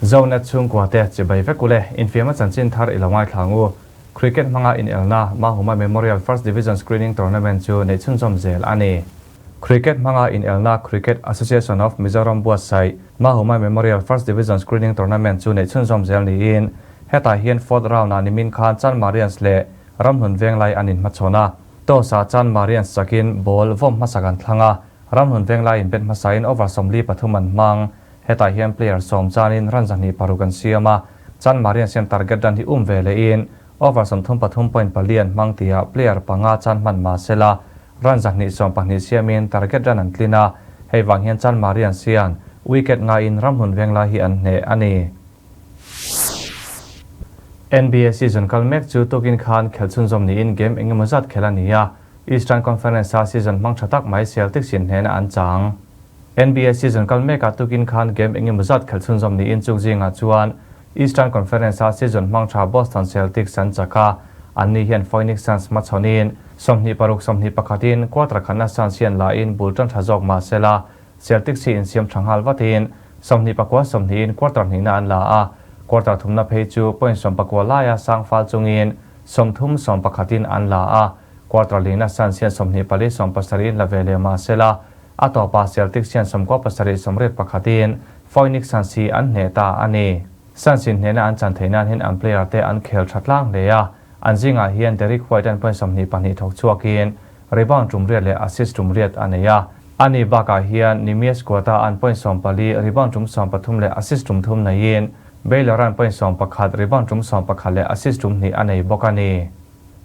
Zonet chhungkua te chibai vek ule, infiamna chanchin thar i lo ngaithla ang u. Cricket hmanga inelna Mahuma Memorial First Division Screening Tournament chu neih chhunzawm zel a ni. Cricket hmanga inelna Cricket Association of Mizoram buatsaih Mahuma Memorial First Division Screening Tournament chu neih chhunzawm zel niin hetah hian fourth round-ah nimin khan Chanmarians leh Ramhlun Venglai an inhmachhawn a. Toss-ah Chanmarians chakin ball vawm hmasak an thlang a, Ramhlun Venglai in bet hmasain over 43 an hmang. Hetah hian player sawm chanin run 26 an siam a, Chanmarians hian target run hi um ve lehin over 33.4 an hmang tihah player panga chan hman mah sela run 220 siamin target run an tlin a, hei vang hian Chanmarians hian wicket ngaiin Ramhlun Venglai hi an hneh a ni. NBA season kal mek chu tukin khan khelh chhunzawm niin game eng emaw zat khelh a ni a, Eastern Conference-a season hmang tha tak mai Celtics in hnehna an chang. NBA season kal mekah tukin khan game eng emaw zat khelh chhunzawm niin chuk zingah chuan Eastern Conference-a season hmang tha Boston Celtics an chak a, anni hian Phoenix Suns hmachhawnin 26 21 in quarter khatna Suns hian la in bul tan tha zawk mah sela Celtics hi insiam tha nghal vatin 29 20 in quarter hnihna an la a, quarter thumna phei chu point 19 laia sang fal chungin 30 11 in an la a, quarter lihna Suns hian 24 70 in la ve leh mah sela a tawpah Celtics hian 97 81 in Phoenix Suns hi an hneh ta a ni. Suns in hnehna an chan theih nan hian an player te an khel tha tlang hle a, an zingah hian Derrick White an point 22 thawk chhuakin rebound tum riat leh assist tum riat a nei a. Ani bakah hian Neemias Queta an point 14, rebound tum 13 leh assist tum thum neiin Baylor an point 11, rebound tum 11 leh assist tum hnih a nei bawk a ni.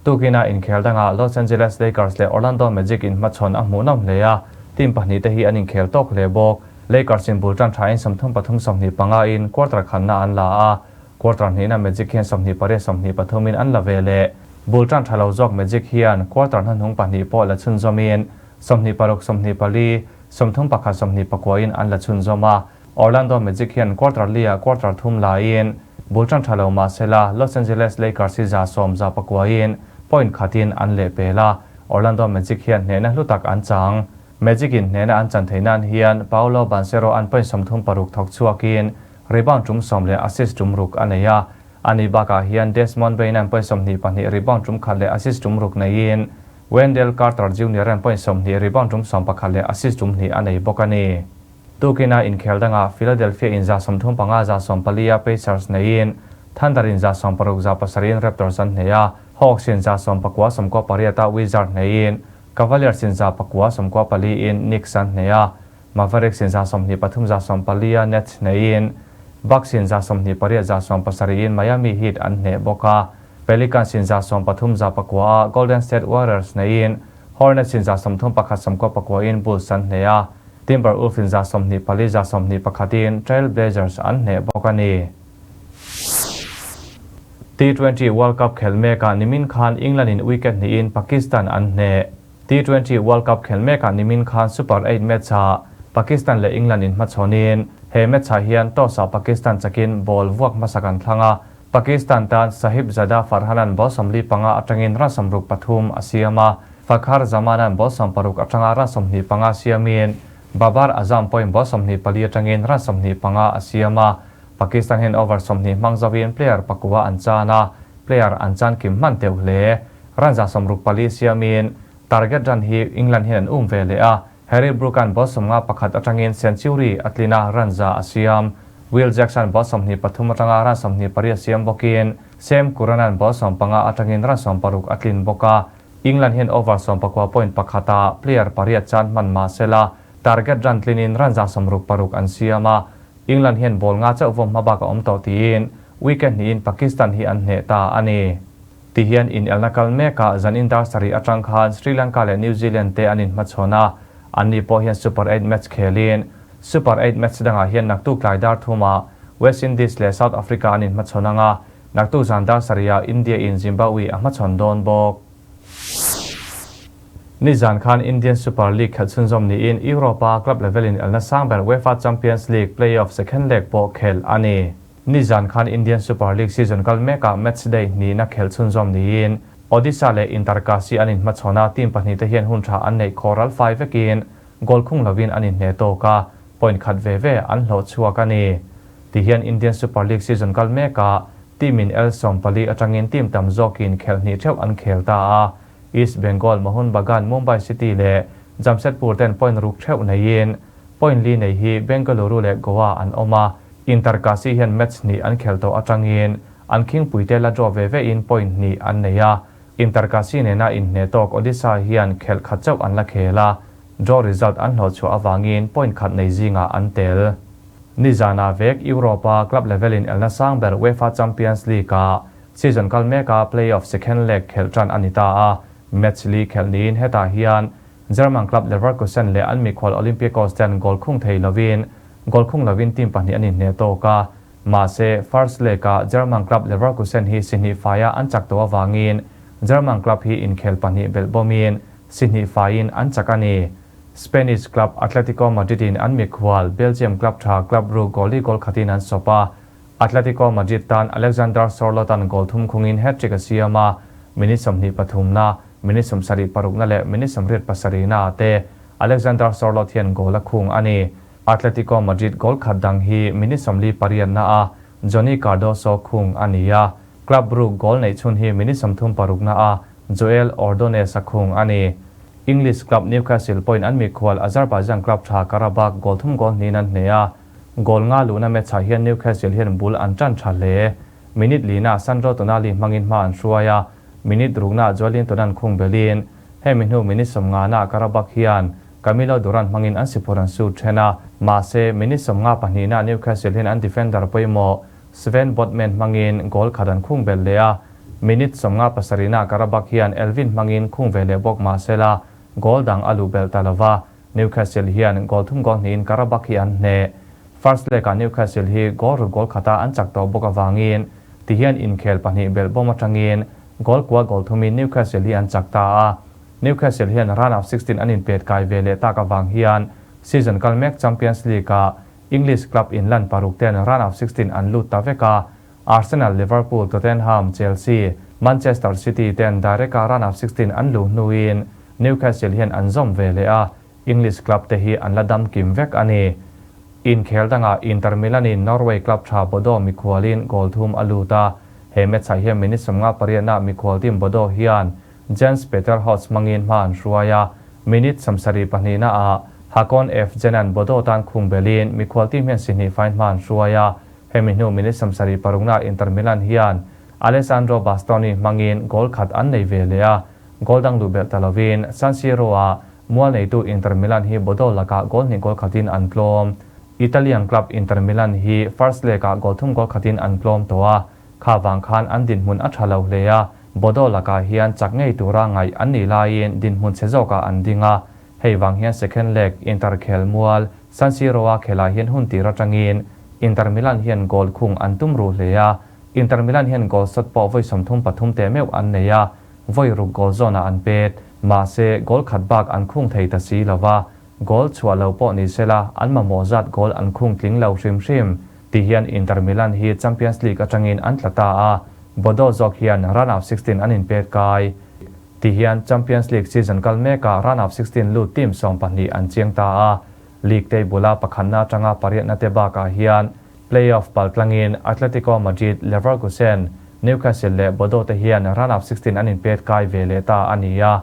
Tukina inkhel dangah Los Angeles Lakers leh Orlando Magic inhmachhawn a hmuhnawm hle a, team pahnih te hi an inkhel tawk hle bawk. Lakers in bul tan thain 33 25 in quarter khanna an la a, quarter hnihna Magic hian 28 23 in an la ve leh. Bul tan tha lo zawk Magic hian quarter hnahnung pahnih pawh la chhunzawmin 26 24, 31 29 in an la chhunzawm a. Orlando Magic hian quarter li-ah quarter thum laiin bul tan tha lo mah sela Los Angeles Lakers hi 100 109 in point khatin an lehpel a, Orlando Magic hian hnehna hlu tak an chang. Magic in hnehna an chan theih nan hian Paolo Banchero an point 36 thawk chhuakin rebound tum 10 leh assist tum ruk a nei a. Ani bakah hian Desmond Bane an point 22 rebound tum khat leh assist tum ruk neiin Wendell Carter Junior an point 20 rebound tum 11 leh assist tum hnih a nei bawk a ni. Tukina inkhel dangah Philadelphia in 35 140 a Pacers neiin Thunder in 60 7 in Raptors an hneh a, Hawks in 99 98 a Wizard neiin Cavaliers in 9 94 in Knicks an hneh a, Mavericks in 23 40 a Nets neiin Bucks in 28 70 in Miami Heat an hneh bawk a, Pelicans in 13 9 a Golden State Warriors neiin Hornets in 31 99 in Bulls an hneh a, Timberwolves in 24 21 in Trail Blazers an hneh bawk a ni. T20 World Cup khel mekah nimin khan England in wicket hnihin Pakistan an hneh. T20 World Cup khel mekah nimin khan Super 8 match-ah Pakistan leh England in hmachhawnin he match-ah hian toss-ah Pakistan chakin ball vuak hmasak an thlang a, Pakistan tan Sahibzada Farhan-a'n ball 45 atangin run 63 a siam a, Fakhar Zaman-a'n ball 60 atanga run 25 siamin Babar Azam pawhin ball 24 atangin run 25 a siam a. Pakistan hian over 20 hmang zovin player pakua an chan a, player an chan kim hman teuh hle. Run 64 siamin target run hi England hian an um ve leh a, Harry Brook-a'n ball 51 atangin century a tlin a, run 100 a siam. Will Jackson ball 23 atanga run 28 siam bawkin Sam Curran-a'n ball 15 atangin run 60 a tlin bawk a. England hian over 19.1 ah player pariat chan hman mah sela target run tlinin run 66 an siam a, England hian ball nga chauh vawm hma bak a awm tawh tiin wicket hnihin Pakistan hi an hneh ta a ni. Tihian inelna kal mekah zan in dar sarih atang khan Sri Lanka leh New Zealand te an inhmachhawn a, anni pawh hian Super 8 match khelin Super 8 match dangah hian naktuk tlai dar thumah West Indies leh South Africa an inhmachhawn ang a, naktuk zan dar sarihah India in Zimbabwe a hmachhawn dawn bawk. Nizan khan Indian Super League khelh chhunzawm niin Europe-a club level in elna sang ber UEFA Champions League play-off second leg pawh khelh a ni. Nizan khan Indian Super League season kal mekah match day hnihna khelh chhunzawm niin Odisha leh Inter Kashi an inhmachhawn a, team pahnih te hian hun tha an neih khawh ral fai vekin goal khung lovin an inhneh tawk a, point khat ve ve an hlawh chhuak a ni. Ti hian Indian Super League season kal mekah team in el 14 atangin team tam zawkin khelh hnih theuh an khel ta a. East Bengal, Mohun Bagan, Mumbai City leh Jamshedpur ten point ruk theuh neiin point li nei hi Bengaluru leh Goa an awm a. Inter Kashi hian match hnih an khel tawh atangin an khingpuite la draw ve ve in point hnih an nei a. Inter Kashi nena inhne tawk Odisha hian khelh khat chauh an la khel a, draw result an hlawh chhuah avangin point khat nei zingah an tel. Nizana vek Europa club level in elna sang ber UEFA Champions League a season kal meka play-off second leg khelh tan ani ta a. Match li khelh niin hetah hian German club Leverkusen leh an mikhual Olympiacos ten goal khung thei lovin goal khung lovin team pahnih an inhne tawk a. Mahse first leg a German club Leverkusen hi sihnih faia an chak tawh awangin German club hi inkhel pahnih belh bawmin sihnih faiin an chak ani. Spanish club Atletico Madrid in an mikhual Belgium club tha Club Brugge goal li goal khatin an sawp a. Atletico Madrid tan Alexander Sorloth an goal thum khungin hat-trick a siam a, minute 23 na, minute 76 na leh minute 87 na te Alexander Sorloth hian goal a khung ani. Atletico Madrid goal khat dang hi minute 48 na a Johnny Cardoso khung ani a. Club Brugge goal nei chhun hi minute 36 na a Joel Ordonez a khung ani. English club Newcastle point an mikhual Azerbaijan club tha Karabakh goal thum goal hnin an hne a. Goal nga luna match ah hian Newcastle hian bul an tan tha hle. Minute lina Sandro Tonali hmangin hma an hruai a. Minute rukna Joelinton an khung belin. Hemi hnu minute 50 na Karabakh hian Camilo Duran hmangin an sipur an su thena. Mahse minute 52 na Newcastle hian an defender pawimawh Sven Botman hmangin goal khat an khung bel le a. Minute 57 na Karabakh hian Elvin hmangin khung ve leh bawk mahsela goal dang a luh bel ta lova. Newcastle hian goal thum goal hnihin Karabakh hi an hne. First leg ah Newcastle hi goal ruk goal khata an chak tawh bawk awangin ti hian inkhel pahnih belh bawm atangin goal kua goal thumin Newcastle hi an chak ta a. Newcastle hian round of 16 an inpet kai ve leh tak awang hian season kal mek Champions League ah English club in lan paruk ten round of 16 an lut ta vek a. Arsenal, Liverpool, Tottenham, Chelsea, Manchester City ten direct a round of 16 an lu hnuin Newcastle hian an zawm ve leh a. English club te hi an la dam kim vek ani. Inkhel danga Inter Milan in Norway club tha Bodo mikhualin goal thum a lut a. He match ah hian minute 58 na mikhual team Bodo hian Jens Peter Hotz hmangin hma an hruai a. Minute 72 na a Hakon F Jenan Bodo tan khung belin mikhual team hian sihnih fain hma an hruai a. Hemi hnu minute 76 na Inter Milan hian Alessandro Bastoni hmangin goal khat an nei ve leh a. Goal dang lu bel ta lovin San Siro a mual neitu Inter Milan hi Bodo laka goal hnih goal khatin an tlawm. Italian club Inter Milan hi first leg ah goal thum goal khatin an tlawm tawh a. Kha wang khan an dinhmun a tha lo hle a. Bodo laka hian chak ngei tura ngai an ni laiin dinhmun che zawkah an ding a. Hei wang hian second leg Inter khel mual San Siro a khela hian hun tir atangin Inter Milan hian goal khung an tum ru hle a. Inter Milan hian goal shot pawh voi 33 te meuh an nei a. Voi ruk goal zone ah an pet. Mahse goal khat bak an khung thei ta si lova. Goal chhuah lo pawh ni sela an mamawh zat goal an khung tling lo hrim hrim. Ti hian Inter Milan hi Champions League atangin an tla ta a. Bodo zawk hian round of 16 an inpet kai. Ti hian Champions League season kal meka round of 16 lut team 12 an chiang ta a. League table a pakhatna atanga pariatna te bakah hian playoff paltlangin Atletico Madrid, Leverkusen, Newcastle leh Bodo te hian round of 16 an inpet kai ve leh ta ani a.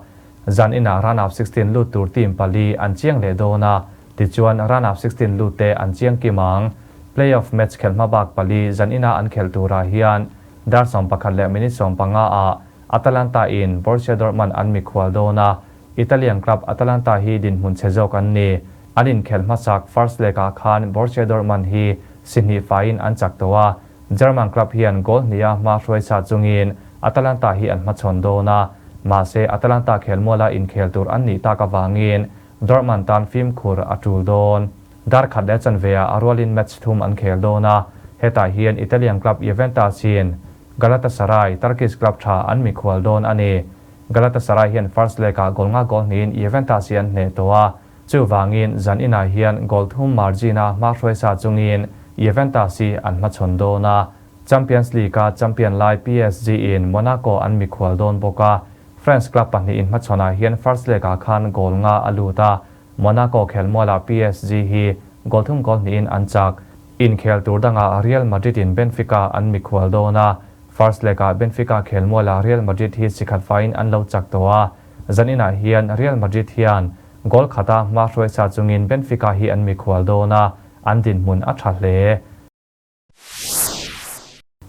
Zan inah round of 16 lut tur team pali an chiang leh dawn a. Tichuan round of 16 lut te an chiang kimang. Playoff match khel hma bak pali zan inah an khel turah hian dar 11 leh minute 15 ah Atalanta in Borussia Dortmund an mikhual dawn a. Italian club Atalanta hi dinhmun che zawk an ni. An inkhel hmasak first leg ah khan Borussia Dortmund hi sihnih faiin an chak tawh a. German club hian goal hnih a hma hruai sa chungin Atalanta hi an hmachhawn dawn a. Mahse Atalanta khel muala inkhel tur an nih tak awangin Dortmund tan fimkhur a tul dawn. Dar khat leh chanve ah a rualin match thum an khel dawn a. Hetah hian Italian club Juventus in Galatasaray Turkish club tha an mikhual dawn ani. Galatasaray hian first leg ah goal nga goal hnihin Juventus hi an hne tawh a. Chu wangin zan inah hian goal thum margin a hma hruai sa chungin Juventus hi an hmachhawn dawn a. Champions League a champion lai PSG in Monaco an mikhual dawn bawk a. France club pahnih in hmachhawnah hian first leg ah khan goal nga a lut a. Monaco khel mualah PSG hi goal thum goal hnihin an chak. Inkhel tur dangah Real Madrid in Benfica an mikhual dawn a, first leg-ah Benfica khelmualah Real Madrid hi sikhat faiin an lo chak tawh a, zaninah hian Real Madrid hian goal khata hma hruaisa chungin Benfica hi an mikhual dawn a, an dinhmun a tha hle.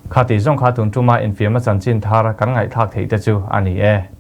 Khati zawng kha tun tuma infiamna chanchin thar kan ngaihthlak theih te chu a ni e.